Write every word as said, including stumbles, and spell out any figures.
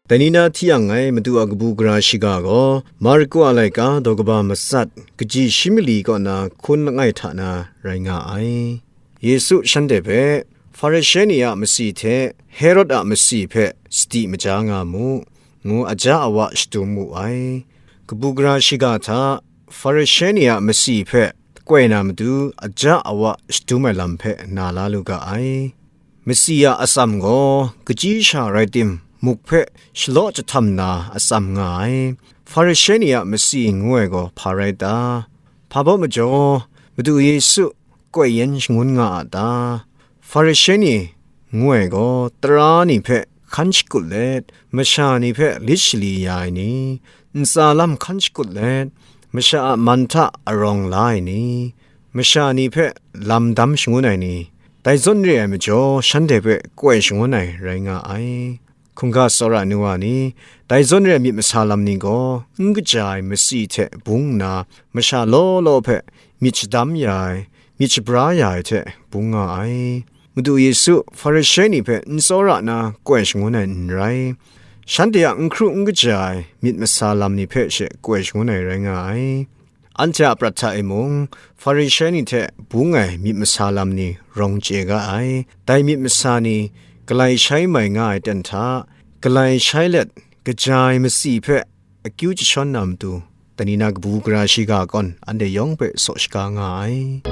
Dai ni na hti yang ngai Madu a kabu gara shiga gaw, Marku a laika daw kaba matsat, kaji shi mali kaw na hkun langai hta na rai nga ai. Yesu shanhte hpe, Hparishe ni a masi hte Herod a masi hpe sadi maja nga mu, ngu aja awa shadum wu ai. Kabu gara shiga hta Hparishe ni a masi hpe koi na matu aja awa shadum ai lam hpe na la lu ga ai. Masi a atsam gaw kaji sha rai tim, muk hpe shalaw jahtam na atsam nga ai. Hparishe ni a masi ngu ai gaw hpa rai ta? Hpa baw majaw, Madu Yesu koi yan shangun nga a ta? Hparishe ni ngu ai gaw, tara ni hpe hkan shakut let, masha ni hpe lit shali ya ai ni, ntsa lam hkan shakut let, masha a man hta arawng la ai ni, masha ni hpe lam dam shangun ai ni, dai zawn re ai majaw, shanhte hpe koi shangun ai rai nga ai. Hkungga tsawra ai nu wa ni, dai zawn re ai myit masa lam ni gaw, n kaja ai masi hte bung nna, masha law law hpe myit shadam ya ai, myit shabra ya ai hte bung nga ai. Madu Yesu Hparishe ni hpe n tsawra na koi shangun ai n rai. Shanhte a n hkru n kaja ai myit masa lam ni hpe she koi shangun ai rai nga ai. Anhte a prat hta e mung, Hparishe ni hte bung ai myit masa lam ni rawng chye ga ai. Dai myit masa ni galai shai mai nga ai ten hta, galai shai let, kaja ai masi hpe akyu jashawn na matu, dai ni na kabu gara shiga kawn anhte yawng hpe saw shaga nga ai.